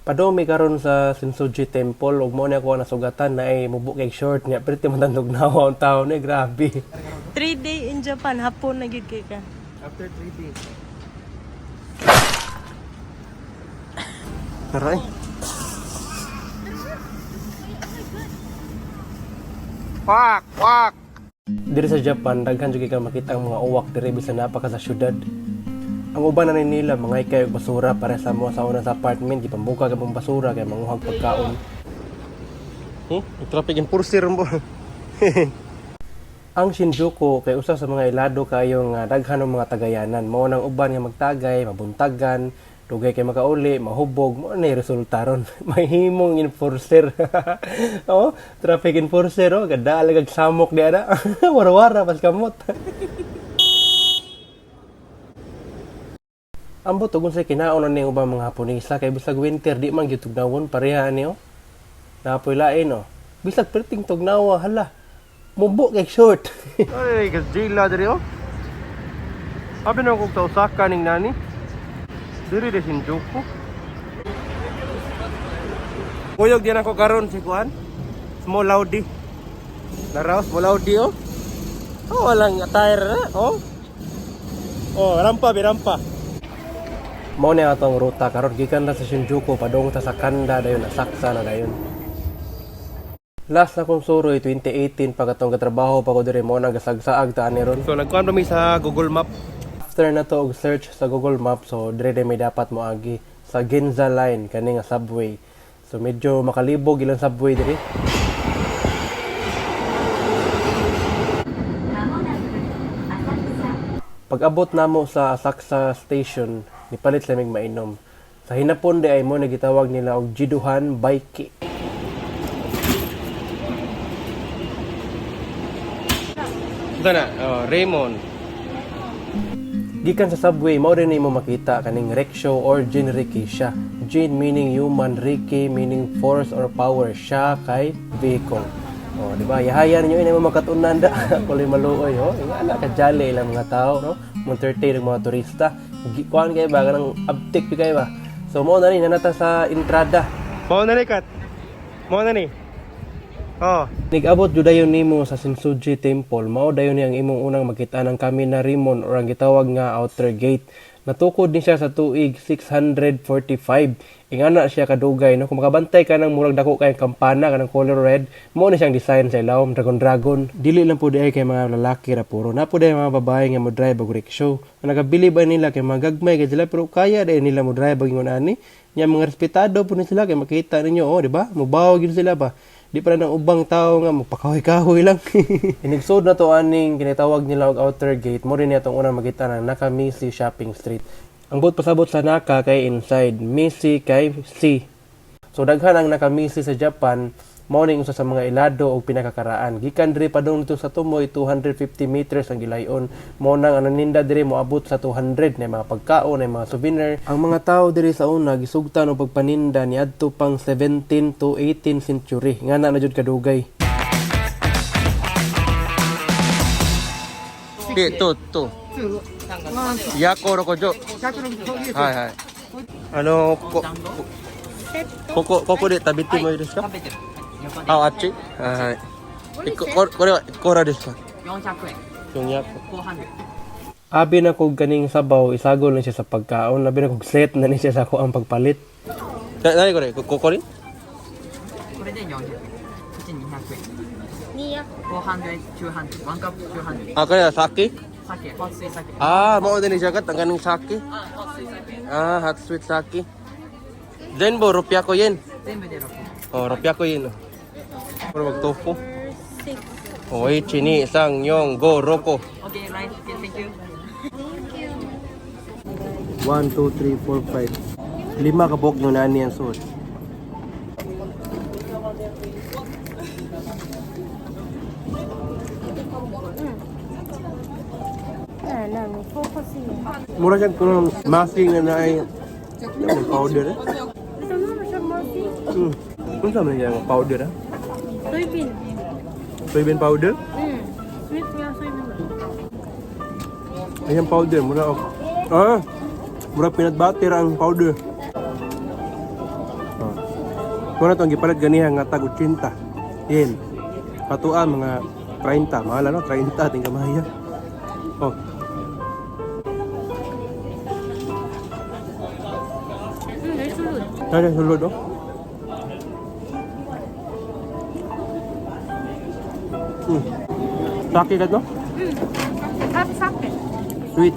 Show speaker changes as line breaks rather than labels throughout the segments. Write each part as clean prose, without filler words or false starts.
Padumi karon sa Sensoji Temple ug mao ni ako nasugatan na ay mubo kay short niya pero ti man tugnawa ang taon ni, grabe.
3 day in Japan, hapon na gyud kay ka.
After 3 days. Aray.
Wak! Wak!
Diri sa Japan, daghan jud kay ka makita ang mga uwak diri bisan naa pa ka sa syudad. Ang uban na ni nila mga ikay og basura para sa mo sa una sa apartment gipambuka ka mong basura kay manguhag pagkaon. Traffic enforcer mo. Ang Shinjuku kay usa sa mga ilado kayo nga daghan og mga tagayanan. Mao nang uban nga magtagay, mabuntagan, dugay kay makauli, mahubog, mao na resulta ron. Mahimong enforcer. Oh, traffic enforcer oh, gada kag samok di ana. Wara-wara pas kamot. Ambot og unsay kinaon na ning ubang mga Haponesa kay bisag winter di man gyud tugnawon pareha ani oh. Napoy lain oh. Bisag perting tugnawa, hala. Mubo kay short. Ay, Godzilla diri oh. Abi na kog sa Osaka ning nani. Diri de Shinjuku. Kuyog din ako karon si kuan. Small Audi. Naraw small Audi oh. Oh, walang attire na oh. Oh, rampa bi rampa. Mao ni atong ruta karon gikan ra sa Shinjuku padung ta sa Kanda, dayon Asakusa na dayon. Last na kong suroy 2018 pag atong gatrabaho pa ko diri, mo na gasagsaag ta ani ron.
So nagkuan mi sa Google Map.
After na to og search sa Google Maps, so dire may dapat moagi sa Ginza Line kani nga subway. So medyo makalibog ilang subway diri. Pag-abot namo sa Asakusa Station, nipalit sa mig mainom. Sa hinapon di ay mo nagitawag nila og Jiduhan Baiki.
Ito na, oh, Raymond.
Gikan sa subway, mao rin nimo makita kaning rickshaw or jinrikisha. Jin meaning human, riki meaning force or power, siya kay vehicle. Oh, di ba? Yahayan ninyo ini mo makatunan da. Kulay maluoy oh. Ingana ka jolly ilang mga tao, no? Mo entertain ang mga turista. Kuan kay ba kanang abtik pi kay ba. So mo na ni nanata sa entrada.
Mao na ni Kat. Mao na ni. Oh.
Nigabot jud dayon nimo sa Sensoji Temple, mao dayon ni ang imong unang makita ng Kaminarimon or ang gitawag nga outer gate. Natukod ni siya sa tuig 645. Ingana siya kadugay, no? Kung makabantay ka ng murag dako kay kampana kanang color red, mao ni siyang design sa ilawom, dragon dragon. Dili lang pud ay kay mga lalaki ra puro. Na pud ay mga babae nga mo drive og rickshaw. Ang nagabili ba nila kay mga gagmay kay sila pero kaya dahil nila mo drive og ingon ani. Nya mga respetado pud ni sila kay makita ninyo oh, di ba? Mubaw gyud sila ba. Di pa na ng ubang tao nga magpakahoy-kahoy lang. Inigsod na to aning kinatawag nila og outer gate, mo rin atong unang makita ng Nakamisi Shopping Street. Ang buot pasabot sa Naka kay inside, Misi kay C. So daghan ang Nakamisi sa Japan, mao ning usa sa mga ilado og pinakakaraan. Gikan diri padung dito sa Tumoy, 250 meters ang gilayon. Mao nang ang naninda diri moabot sa 200 na mga pagkaon, na mga souvenir. Ang mga tao diri sa una gisugtan og pagpaninda niadto pang 17 to 18 century. Ngana na jud kadugay.
Di, to, to. Yako rokojo. はいはい。あのこここここで食べてもいいですか？
食べてる。横で。
あ、あっち？はいはい。えこここれはいくらですか？
400円。
400.
400。
Abi na kog kaning sabaw, isagol na siya sa pagkaon. Abi na kog set na ni siya sa ako ang pagpalit.
な何これ？こここれ？
これで400円。こっち200円。
Niya.
400、200。ワンカップ200。
あ、これは酒？
酒、hot sweet 酒。
あ、もうdin siya kat ang kaning sake.
あ、hot sweet 酒。
Ah, hot sweet sake. Zenbo, rupya ko yen.
全部で6。
Oh, rupya ko yen. Pero mag tofu.
6.
Oh, ichi ni sang yong go roko.
OK, right. Okay, thank you.
Thank you.
1 2 3 4 5. Lima ka buok yung nani ang suot.
Na lang, focus niya.
Mura siyang kunong masking na naay yung powder eh.
Ito na siya masi.
Unsa man yung powder ah?
Soybean.
Soybean powder?
Sweet nga soybean.
Ayan powder, mura og. Ah, mura peanut butter ang powder. Mao na to ang gipalit ganiha nga tag 80 yen. Patua mga 30, mahal ano? 30 ting kamaya. Oh,
Ay, sulod.
Ano sulod oh? Sake ka no?
Hot sake.
Sweet.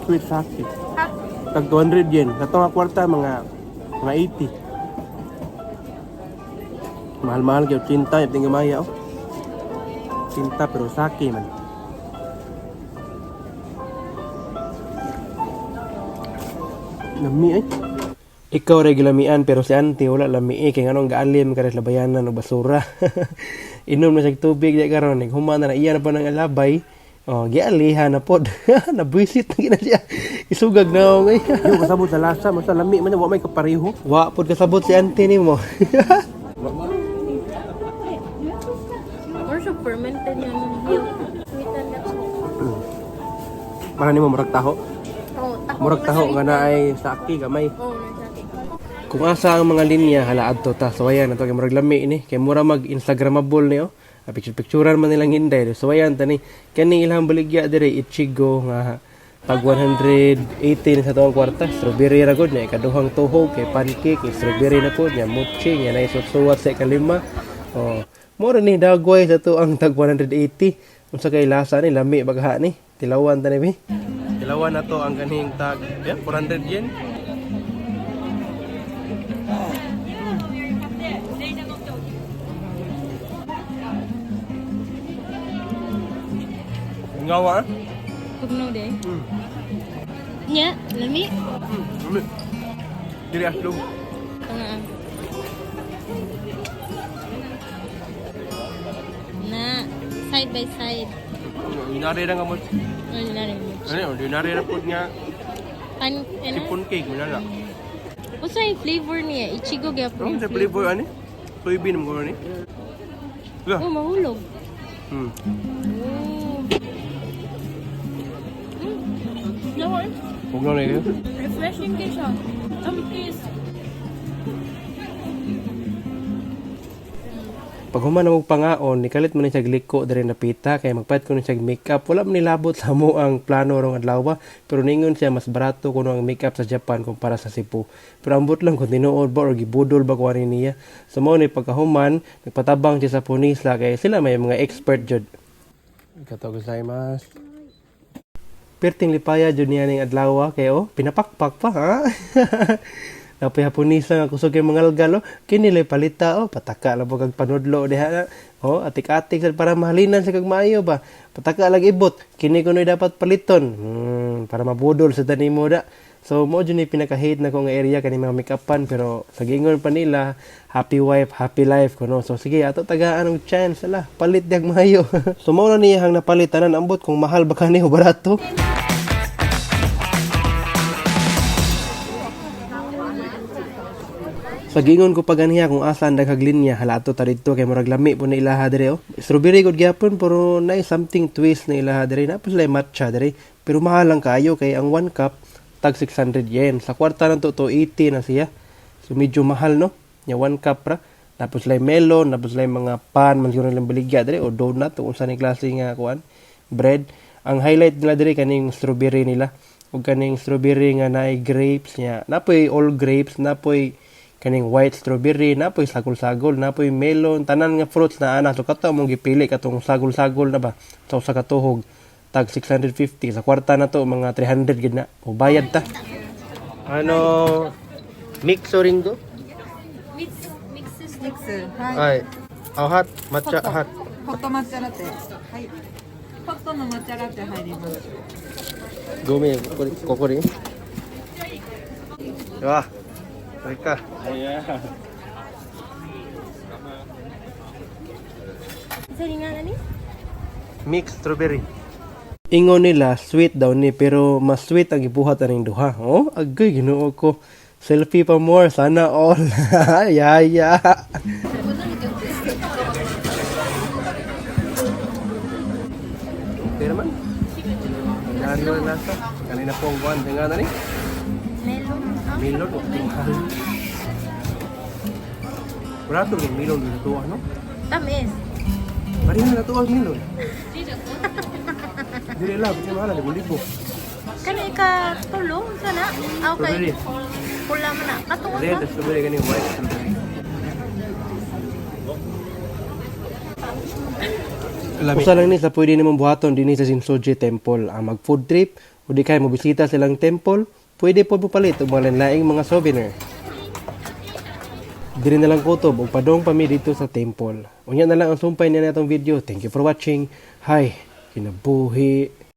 Sweet sake.
Hot.
Tag 200 yen. Sa nga kwarta mga 80. Mahal-mahal kay 80 yung gamaya oh. 80 pero sake man. Lami eh.
Ikaw ray gilamian pero si auntie wala lami eh kay nganong gaalim ka rin labayanan og basura. Inom na siya tubig di karon naghuman na na iya na pa ng alabay. Oh, gialihan na pod. Nabwisit na gina siya. Isugag na ako ngayon.
Yung kasabot sa lasa, mas lami man wa may kapareho.
Wa pod kasabot si auntie nimo.
Or siya fermented nga ng milk. Sweetened na taho.
Para nimo murag taho.
Oh, taho.
Murag taho nga naay sake gamay.
Oh, na sake.
Kung asa ang mga linya hala adto ta suwayan na to kay murag lami ni kay mura mag instagramable ni oh. Picture picturean man nilang hinday suwayan ta ni kaning ilang baligya dire Ichigo nga tag 180 na sa tuang kwarta strawberry ra gud nya ikaduhang tuhog kay pancake kay strawberry na pod nya mochi nya nay suwat sa ikalima oh mura ni dagway sa tuang tag 180 unsa kay lasa ni lami bagha ni tilawan ta ni bi.
Tilawan na to ang ganing tag yeah, 400 yen. Ngawa?
Tugnaw de. Nya, lami.
Lami. Dili aslog.
Tanga. Na, side by side.
Ordinary ra nga mo.
Ano na rin mo.
Ano, ordinary ra pud nga
Pan, ano?
chiffon cake wala lang.
Unsa yung flavor niya? Ichigo gyapon
Ano
yung
sa flavor ani? Soybean mo ni. Yeah.
Oh, mahulog. Oh. No,
Huwag na yun.
refreshing din siya. Ang taste.
Pag human na pangaon, nikalit man ni siya gliko diri napita kay magpalit ko ni siya makeup. Wala man nilabot sa mo ang plano rong adlaw pero ningon siya mas barato kuno ang makeup sa Japan kumpara sa Cebu. Pero ambot lang kung tinuod ba or gibudol ba kuan niya. So mao ni pagkahuman, nagpatabang siya sa punisla kay sila may mga expert jud.
Arigatou gozaimasu.
Perting lipaya jud niya ning adlaw kay oh, pinapakpak pa ha. Napoy Haponesa nga kusog kay mga algal oh. Kini lay palita oh, pataka lang po kag panudlo diha na. Oh, atik-atik sad para mahalinan sa kag maayo ba. Pataka lang ibot. Kini kunoy dapat paliton. Para mabudol sa tanimo da. So mo jud ni pinaka-hate na ko nga area kani mga make-upan pero sa giingon pa nila happy wife, happy life kuno. So sige ato tagaan og chance ala, palit dyag maayo. So mao na niya ang napalit tanan ambot kung mahal ba kani o barato. Sa gingon ko pa ganiha kung asa ang daghag linya hala ato ta didto kay murag lami po na ilaha dire oh. Strawberry gud gyapon pero nay something twist na ilaha dire na pa sila matcha dire pero mahal lang kaayo kay ang 1 cup tag 600 yen. Sa kwarta na to 280 na siya. So medyo mahal no. Nya 1 cup ra. Tapos sila melon, tapos sila mga pan man siguro nilang baligya dire o donut o unsa ni klase nga kuan bread. Ang highlight nila dire kaning strawberry nila ug kaning strawberry nga naay grapes niya. Napoy all grapes, napoy kaning white strawberry, napoy sagol-sagol, napoy melon, tanan nga fruits na ana. So kato mong gipili katong sagol-sagol na ba sa usa ka tuhog tag 650 sa kwarta na to mga 300 gid na. O bayad ta.
Ano mixo ringo?
Mix, mixes
ミックスはい
Ay. Oh, hot matcha hot.
ホット抹茶ラテはいホットの抹茶ラテ入ります
Gumi, kokori. Wah. Mereka.
Sa nga ni?
Mix strawberry.
Ingon nila sweet daw ni pero mas sweet ang gibuhat aning duha. Oh, agay Ginoo ko. Selfie pa more sana all. Yaya.
Okay naman. Nari na lasa. Kanina po ang buwan. Nga na ni?
Melon.
Melon o mahal. Wala to yung milon dito, ano?
Tamis.
Pareha na to ang milon. Dili lang, kasi mahal, libo-libo.
Kani ka tulo sana. Ah, okay.
Strawberry.
Pula man na. Katungod
Red,
ba?
strawberry, gani white strawberry.
Usa lang ni sa pwede nimong buhaton dinhi sa Sensoji Temple ang mag food trip o di kay mobisita silang temple, pwede pod mopalit og mga lain-laing mga souvenir. Diri na lang kutob ug padong pa mi dito sa temple. Unya na lang ang sumpay niya natong video. Thank you for watching. Hi, kinabuhi.